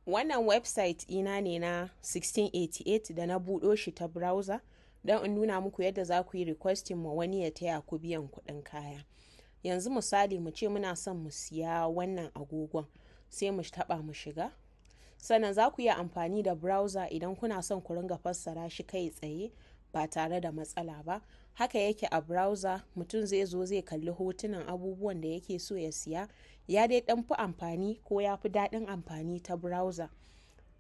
Wannan website ina ne na 1688 da na buɗo shi ta browser don in nuna muku yadda za ku yi requesting ma wani ya taya ku biyan kuɗin kaya. Yanzu misali mu ce muna son mu siya wannan agogon, sai mu taɓa mu shiga. Sannan za ku iya amfani da browser idan kuna son ku ringa fassara shi kai tsaye ba tare da matsala ba. Haka yake a browser, mutum zai zo zai kalli hotunan abubuwan da yake so ya siya. Ya dai ɗan fi amfani ko ya fi daɗin amfani ta browser.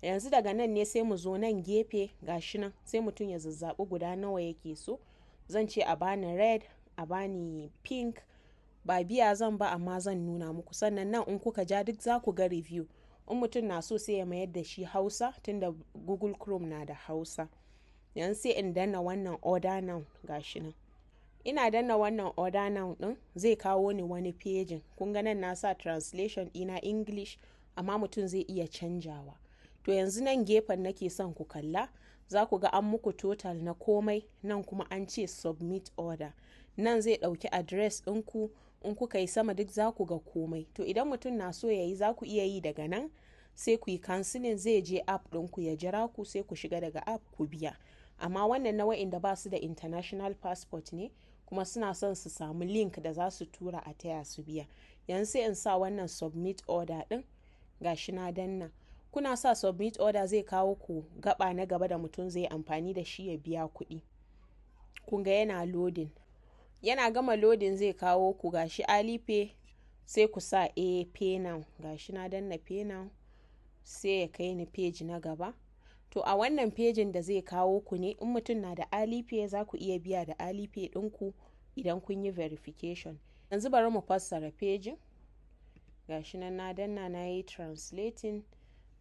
Yanzu daga nan ne sai mu zo nan gefe, gashi nan, sai mutum ya zazzaɓi guda nawa yake so. Zan ce a bani red, a bani pink, ba biya zan ba amma zan nuna muku. Sannan nan in kuka ja duk za ku ga review. In mutum na so sai ya mayar da shi Hausa tunda Google Chrome na da Hausa. Yanzu sai in danna wannan order now, gashi nan. Ina danna wannan order now ɗin, zai kawo ni wani pejin. Kun ga nan na sa translation ɗina English, amma mutum zai iya canjawa. To yanzu nan gefen nake son ku kalla, za ku ga an muku total na komai, nan kuma an ce submit order. Nan zai ɗauki address ɗinku, in kuka yi sama duk za ku ga komai. To idan mutum na so ya yi, za ku iya yi daga nan, sai ku yi cancelling, zai je app ɗinku ya jira ku, sai ku shiga daga app ku biya. Amma wannan na wa'inda ba su da international passport ne kuma suna son su samu link da za su tura a taya su biya. Yanzu sai in sa wannan submit order ɗin, gashi na danna. Kuna sa submit order, zai kawo ku gaba na gaba da mutum zai amfani da shi ya biya kuɗi. Kun ga yana loading. Yana gama loading zai kawo ku gashi Alipay, sai ku sa a pay now. Gashi na danna pay now, sai ya kai ni page na gaba. To a wannan pejin da zai kawo ku ne, in mutum na da Alipay, za ku iya biya da Alipay ɗinku idan kun yi verification. Yanzu bari mu fassara pejin. Gashi nan na danna, na yi translating,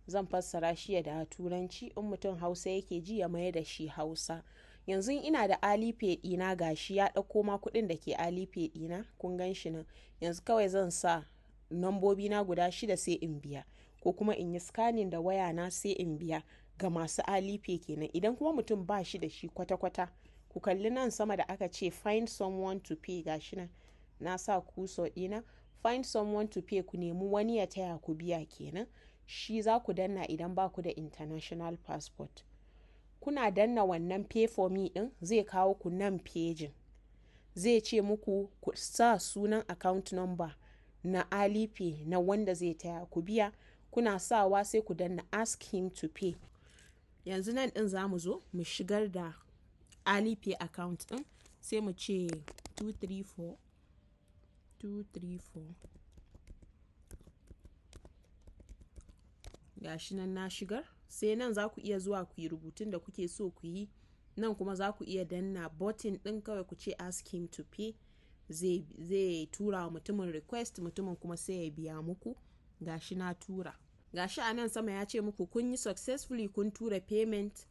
zan fassara shi ya da Turanci, in mutum Hausa yake ji ya mayar da shi Hausa. Yanzu ina da Alipay ɗina, gashi ya ɗauko ma kuɗin da ke Alipay ɗina, kun gan shi nan. Yanzu kawai zan sa nambobi na guda shida sai in biya, ko kuma in yi scanning da waya na sai in biya, ga masu Alipay kenan. Idan kuma mutum ba shi da shi kwata-kwata, ku kalli nan sama da aka ce find someone to pay, gashi nan na sa cursor ɗina, find someone to pay, ku nemi wani ya taya ku biya kenan. Shi za ku danna idan ba ku da international passport. Kuna danna wannan pay for me ɗin, zai kawo ku nan pejin. Zai ce muku ku sa sunan account number na Alipay na wanda zai taya ku biya. Kuna sawa sai ku danna ask him to pay. Yanzu nan ɗin za mu zo mu shigar da Alipay account ɗin, sai mu ce 234 234, gashi nan na shigar. Sai nan za ku iya zuwa ku yi rubutun da kuke so ku yi. Nan kuma za ku iya danna button ɗin kawai ku ce ask him to pay. Zai tura wa mutumin request, mutumin kuma sai ya biya muku. Gashi na tura. Gashi a nan sama ya ce muku kun yi successfully, kun tura payment,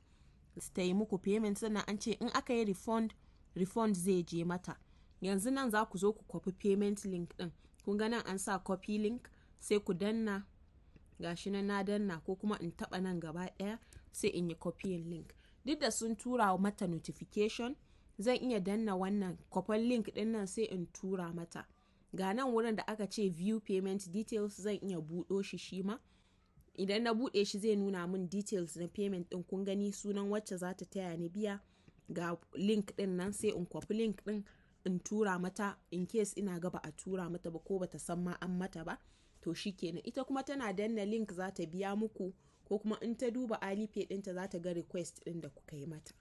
ta yi muku payment. Sannan an ce in aka yi refund, refund zai je mata. Yanzu nan za ku zo ku copy payment link ɗin. Kun ga nan an sa copy link, sai ku danna. Gashi nan na danna, ko kuma in taɓa nan gaba ɗaya sai in yi copying link. Duk da sun tura mata notification, zan iya danna wannan kwafan link ɗin nan sai in tura mata. Ga nan wurin da aka ce view payment details, zan iya buɗo shi shi ma. Idan na buɗe shi zai nuna min details na payment ɗin. Kun gani, sunan wacce za ta taya ni biya, ga link ɗin nan, sai in kwafi link ɗin in tura mata in case ina ga ba a tura mata ba ko bata san ma an mata ba. To shikenan, ita kuma tana danna link za ta biya muku, ko kuma in ta duba Alipay ɗinta za ta ga request ɗin da kuka yi mata.